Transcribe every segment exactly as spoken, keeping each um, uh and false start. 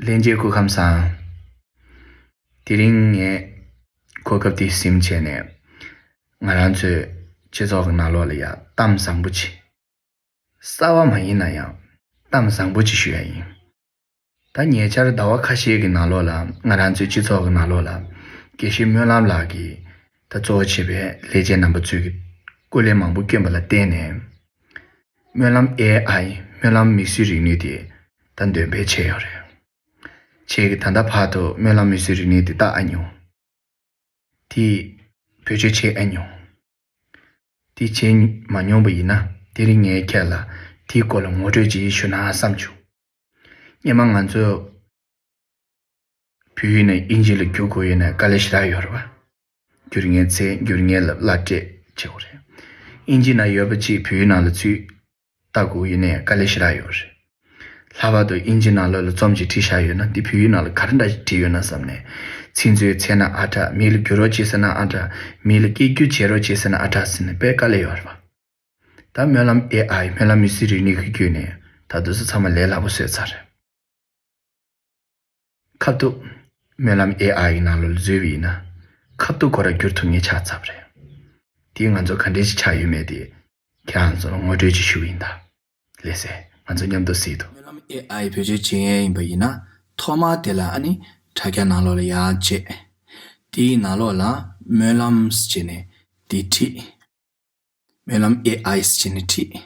ལྷན་རྒྱས་སྐུ་ཁམས་བཟང་། དེ་རིང་ངས་གོ་སྐབས་འདི་ཟིན་བྱས་ནས། ང་རང་ཚོའི་སྤྱི་ཚོགས་ཀྱི་ནང་ལོགས་ལ་ཡ་གཏམ་བཟང་པོ་ཅིག་གསར་བ་མ་ཡིན་ན་ཡང་གཏམ་བཟང་པོ་ཅིག་ཞུ་ཡ་ཡིན། ད་ཉེ་ཆར་ཟླ་བ་ཁ་ཤས་ཀྱི་ནང་ལོགས་ལ་ང་རང་ཚོའི་སྤྱི་ཚོགས་ཀྱི་ནང་ལོགས་ལ་དགེ་བཤེས་སྨོན་ལམ་ལགས་ཀྱིས་ད་གཙོ་བོ་བྱས་པའི་ལས་བྱེད་རྣམ་པ་ཚོས་ཀྱི་སྐུ་ལས་མང་པོ་བསྐྱོན་པ་ལ་བརྟེན་ནས། སྨོན་ལམ་ཨེ་ཨའི་སྨོན་ལམ་མིག་ཟུང་རིག་ནུས་དེ་ད་འདོན་སྤེལ་བྱས་ཡོད་རེད། བྱས་ཀྱི་ད་ལྟ་བར་དུ་སྨོན་ལམ་མིག་ཟུང་རིག་ནུས་དེ་བལྟ་ཨ་མྱོང་། དེ་བེད་སྤྱོད་བྱེད་ཨ་མྱོང་། དེ་བྱེད་མ་མྱོང་པ་ཡིན་ན། དེ་རིང་ངས་ཁྱེད་ལ་དེའི་སྐོར་ལ་ངོ་སྤྲོད་ཅིག་ཞུ་ན་བསམ་བྱུང་། སྔོན་མ་ང་ཚོ་བོད་ཡིག་ནས་དབྱིན་ཇི་ལ་བསྒྱུར་དགོས་ཡོད་ན་དཀའ་ལས་ཞེ་དྲག་ཡོད་རེད་བ། བསྒྱུར་མཁན་ཚོས་བསྒྱུར་མཁན་ལ་བསླབ་བྱ་བྱེད་དགོས་རེད། དབྱིན་ཇི་ནང་ཡོད་པ་ཅིག་བོད་ཡིག་ནང་ལ་ཚུར་ལྟ་དགོས་ཡོད་ན་དཀའ་ལས་ཞེ་དྲག་ཡོད་རེད། ལྷག་པར་དུ་དབྱིན་ཇི་ནང་ལོགས་ལ་རྩོམ་ཅིག་བྲིས་བཞག་ཡོད་ན། འདི་བོད་ཡིག་ནང་ལ་ག་རེ་འདྲ་ཞིག་བྲིས་ཡོད་ན་བསམ་ནས། ཚིག་མཛོད་འཚོལ་ན་ཨ་དྲག་མི་ལ་བསྒྱུར་རོགས་བྱེད་ཟེར་ན་ཨ་དྲག་མི་ལ་སྐད་སྒྱུར་བྱེད་རོགས་བྱེད་ཟེར་ན་ཨ་དྲག་ཟེར་ནས་དཔེ་དཀའ་ལས་ཡོད་རེད་བ། ད་སྨོན་ལམ་ཨེ་ཨའི་སྨོན་ལམ་མིག་ཟུང་རིག་ནུས་ཀྱི་བརྒྱུད་ནས་ད་དུང་ཚང་མ་ལས་སླ་པོ་བཟོས་ཚར་རེད། ཁ་ཐུག་སྨོན་ལམ་ཨེ་ཨའི་ཡི་ནང་ལོགས་ལ་འཛུལ་བ་ཡིན་ན། ཁ་ཐུག་ཁོ་རང་བསྒྱུར་ཐུབ་མཁན་ཆགས་ཚར་བ་རེད། དེ་ང་ཚོ་ག་འདྲས་ཞིག་ཆགས་ཡོད་མེད་དེ་ཁྱེད་རང་ཚོ་ལ་ངོ་སྤྲོད་ཅིག་ཞུ་གི་ཡིན་ད། ལགས་སེ། ང་ཚོ་མཉམ་དུ་གཟིགས་དང་། སྨོན་ལམ་ཨེ་ཨའི་བེད་སྤྱོད་བྱེད་མཁན་ཡིན་པ་ཡིན་ན། ཐོག་མར་དེ་ལ་ཨ་ནི་དྲ་རྒྱ་ནང་ལོགས་ལ་ཡར་བྱས། དེའི་ནང་ལོགས་ལ་སྨོན་ལམ་ཟེར་ནས་དེ་བྲིས། སྨོན་ལམ་ཨེ་ཨའི་ཟེར་ནས་བྲིས།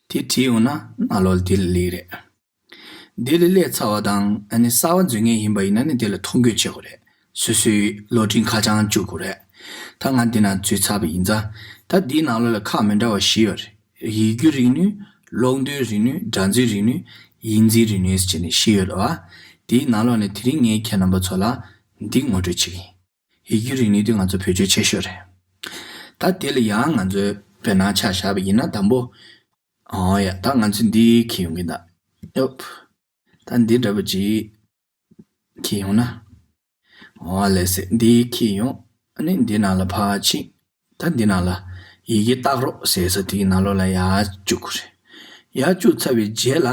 དེ་བྲིས་ཡོང་ན་ནང་ལོགས་ལ་དེ་ལ་སླེབས་རེད། དེ་ལ་སླེབས་ཚར་བ་དང་ཨ་ནི་གསར་པ་འཛུལ་མཁན་ཡིན་པ་ཡིན་ན་ནི་དེ་ལ་ཐོ་འགོད་བྱེད་དགོས་རེད། སོ་སོའི་གློག་འཕྲིན་ཁ་བྱང་བཅུག་དགོས་རེད། ད་ང་འདི་ནང་འཛུལ་ཚར་བ་ཡིན་ཙང་། ད་འདིའི་ནང་ལོགས་ལ་ཁག་མི་འདྲ་བ་བཞི་ཡོད་རེད། ཡིག་སྒྱུར་རིག་ནུས། ཀློག་འདོན་རིག་ནུས། སྒྲ་འཛིན་རིག་ནུས། དབྱིག་འཛིན་རིག་ནུས་ཟེར་ནས་བཞི་ཡོད་རེད་བ། དེའི་ནང་ལོགས་ནས་དེ་རིང་ངས་ཁྱེད་རྣམ་པ་ཚོ་ལ་འདི་ངོ་སྤྲོད་བྱེད་ཀྱི་ཡིན། ཡིག་སྒྱུར་རིག་ནུས་དེ་ང་ཚོ་བེད་སྤྱོད་ཆེ་ཤོས་རེད། ད་དེ་ལ་ཡང་ང་ཚོས་དཔེར་ན་ཆ་བཞག་པ་ཡིན་ན་དང་པོ། ཨོ་ཡ། ད་ང་ཚོས་འདི་འཁྱེར་ཡོང་གི་ད། ཨོབ། ད་འདི་འདྲ་པོ་ཅིག་འཁྱེར་ཡོང་ན། ཨོ་ལགས་སེ། འདི་འཁྱེར་ཡོང་། ཨ་ནི་འདི་ནང་ལ་ཕར་ཕྱིན། ད་འདི་ནང་ལ་ཡི་གེ་བཏགས་རོགས་ཟེར་ས་དེའི་ནང་ལོགས་ལ་ཡར་བཅུག་དགོས་རེད། ཡར་བཅུག་ཚར་བའི་རྗེས་ལ།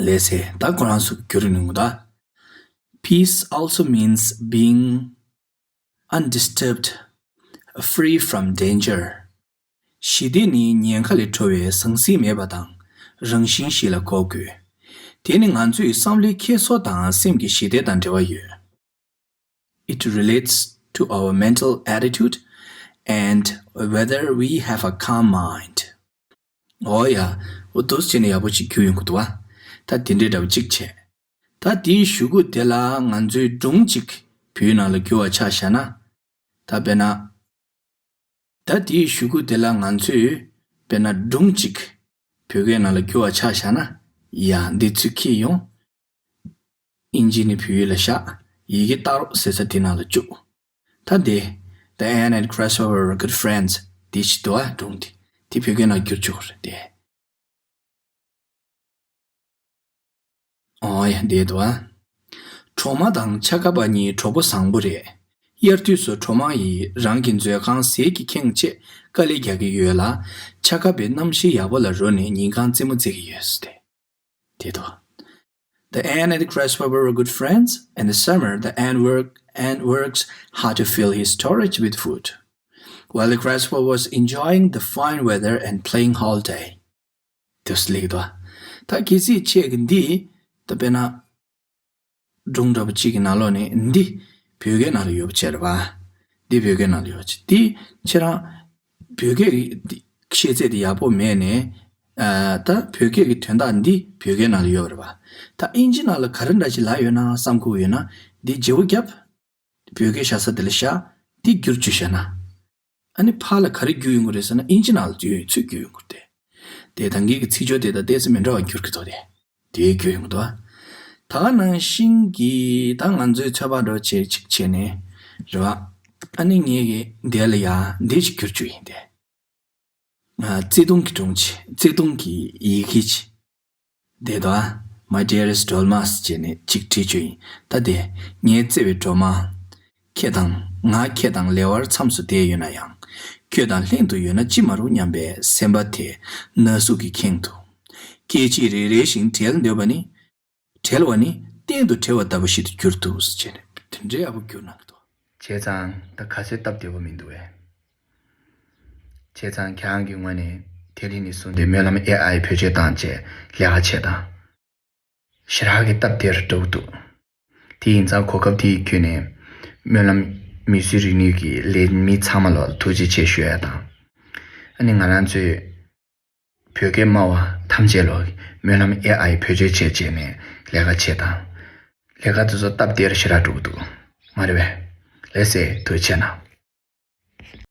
ལགས་སེ། ད་ཁོ་རང་ཚོ་བསྒྱུར་ཡོང་གི་ད། Peace also means being undisturbed, free from danger. ཞི་བདེ་ནི་ཉེན་ཁ་ལས་གྲོལ་བའི་ཟང་ཟིང་མེད་པ་དང་རང་བཞིན་ཞིག་ལ་གོ་དགོས། དེ་ནི་ང་ཚོའི་བསམ་བློའི་འཁྱེར་སོ་དང་སེམས་ཀྱི་ཞི་བདེ་དང་འབྲེལ་བ་ཡོད། It relates to our mental attitude and whether we have a calm mind. ཨོ་ཡ། འོ་འདུག་སེ་བྱས་ནས་ཡག་པོ་ཅིག་བསྒྱུར་ཡོང་གི་འདུག་བ། ད་དེ་འདྲའི་འདྲ་བ་གཅིག་བྱས། ད་དེའི་གཞུག་གུ་དེ་ལ་ང་ཚོས་སྒྲུང་གཅིག་བོད་ནང་ལ་བསྒྱུར་བ་ཆ་བཞག་ན། ད་དཔེར་ན། ད་དེའི་གཞུག་གུ་དེ་ལ་ང་ཚོས་དཔེར་ན་སྒྲུང་གཅིག་བོད་སྐད་ནང་ལ་བསྒྱུར་བ་ཆ་བཞག་ན། ཡ། འདི་ཚུར་འཁྱེར་ཡོང་། དབྱིན་ཇི་ནས་བོད་ཡིག་ལ་བཞག་ཡི་གེ་བཏགས་རོགས་ཟེར་ས་དེ་ནང་ལ་བཅུག་ད་དེ། The ant and grasshopper were good friends. དེ་ཞིག་འདུག་ཨ། སྒྲུང་དེ། དེ་བོད་སྐད་ནང་བསྒྱུར་ཆོག་རེད་དེ། ཨོ་ཡ། འདི་འདུག་ཨ། གྲོག་མ་དང་ཆ་ག་པ་གཉིས་གྲོགས་པོ་བཟང་པོ་རེད། དབྱར་དུས་སུ་གྲོག་མ་ཡིས་རང་གི་མཛོད་ཁང་ཟས་ཀྱིས་ཁེངས་ཆེད་དཀའ་ལས་རྒྱག་གི་ཡོད་ལ། ཆ་ག་པས་གནམ་གཤིས་ཡག་པོ་ལ་རོལ་ནས་ཉིན་གང་རྩེད་མོ་རྩེ་གི་ཡོད་ཟེར་ཏེ། དེ་དོ། The ant and the grasshopper were good friends. In the summer, the ant work, ant works hard to fill his storage with food, while the grasshopper was enjoying the fine weather and playing all day. དེ་སླེབས་དོ། ད་གལ་སྲིད་ཁྱེད་ཀྱིས་འདི། ད་དཔེར་ན། སྒྲུང་འདྲ་པོ་གཅིག་གི་ནང་ལོགས་ནས་འདི་བོད་སྐད་ནང་ལ་ཡོད་པ་བྱས་རེད་པ། འདི་བོད་སྐད་ནང་ལ་ཡོད་པ་བྱས། འདི་ཁྱེད་རང་བོད་སྐད་ཀྱི་འདི་ཤེས་ཚད་དེ་ཡག་པོ་མེད་ནས། ཨ། ད་བོད་སྐད་ཀྱི་དོན་དག་འདི་བོད་སྐད་ནང་ལ་ཡོད་པ་རེད་པ། ད་དབྱིན་ཇི་ནང་ལ་ག་རེ་འདྲ་ཞིག་ལབ་ཡོད་ན་བསམ་དགོས་ཡོད་ན། འདི་བརྗེ་པོ་བརྒྱབ། བོད་སྐད་བཞག་ས་དེ་ལ་བཞག་འདི་བསྒྱུར་བཅུག་བཞག་ན། ཨ་ནི་ཕར་ལ་ག་རེ་བསྒྱུར་ཡོང་གི་རེད་ཟེར་ན། དབྱིན་ཇི་ནང་ལ་ཚུར་བསྒྱུར་ཡོང་གི་རེད་དེ། དེ་ད་གིན་གྱི་ཚིག་སྦྱོར་དེ་དང་ཏོག་ཙམ་མི་འདྲ་བ་འགྱུར་གྱི་འདུག་སྟེ། དེ་བསྒྱུར་ཡོང་གི་འདུག་ད་ག་ནང་བཞིན་གྱི་ད་ང་ཚོའི་ཚོད་དཔག་འདྲ་བྱས་ཅིག་བྱས་ནས་རེད་པ། ཨ་ནི་ངས་ཀྱི་འདི་ལ་ཡ་འདི་ཞིག་བསྒྱུར་བཅུག་ཡིན་ཏེ། ཨ། བརྩེ་དུང་གི་སྒྲུང་ཅིག་བརྩེ་དུང་གི་ཡི་གེ་ཅིག་དེ་དོ། My dearest Dolma ཟེར་ནས་ཅིག་བྲིས་བཅུག་ཡིན། ད་དེ། ངའི་བརྩེ་བའི་སྒྲོལ་མ། ཁྱེད་དང་། ང་ཁྱེད་དང་ལེ་དབར་མཚམས་སུ་བསྡད་ཡོད་ན་ཡང་། ཁྱོད་དང་ལྷན་དུ་ཡོད་ན་ཅི་མ་རུང་སྙམ་པའི་སེམས་པ་དེ་ན་ཟུག་གིས་ཁེངས་འདུག་སྐད་ཅིག་རེ་རེ་བཞིན་བྲལ་འདོད་པ་ནི། བྲལ་བ་ནི་གཏན་དུ་བྲལ་བ་ལྟ་བུ་ཞིག་ཏུ་གྱུར་ཐུབ་ཟེར་བྱས་ནས་དེ་འདྲའི་ཡག་པོ་བསྒྱུར་གནང་གི་འདུག་བྱས་ཙང་ད་ག་ཚོད་སྟབས་བདེ་པོ་མི་འདུག་བས། བྱས་ཙང་ཁྱེད་རང་གི་ངོས་ནས་དེ་རིང་ནས་བཟུང་སྟེ་སྨོན་ལམ་ཨེ་ཨའི་བེད་སྤྱོད་བཏང་བྱས་ལས་ཀ་བྱེད་དང་། ཞེ་དྲག་གི་སྟབས་བདེར་འགྲོ་གི་འདུག་དེ་ཡིན་ཙང་གོ་སྐབས་དེ་ཡི་བརྒྱུད་ནས་སྨོན་ལམ་མི་གསོད་རིག་ནུས་ཀྱི་ལས་མི་ཚང་མ་ལ་ཐུགས་རྗེ་ཆེ་ཞུ་ཡ་དང་། ཨ་ནི་ང་རང་ཚོའི་བོད་སྐད་སྨྲ་བ་ཐམས་ཅད་ལ་སྨོན་ལམ་ཨེ་ཨའི་བེད་སྤྱོད་བྱས་བྱས་ནས་ལས་ཀ་བྱེད་དང་། ལས་ཀ་དེ་ཚོ་སྟབས་བདེར་ཞེ་དྲག་འགྲོ་གི་འདུག་མ་རེད་པས། ལགས་སེ། ཐུགས་རྗེ་གནང་།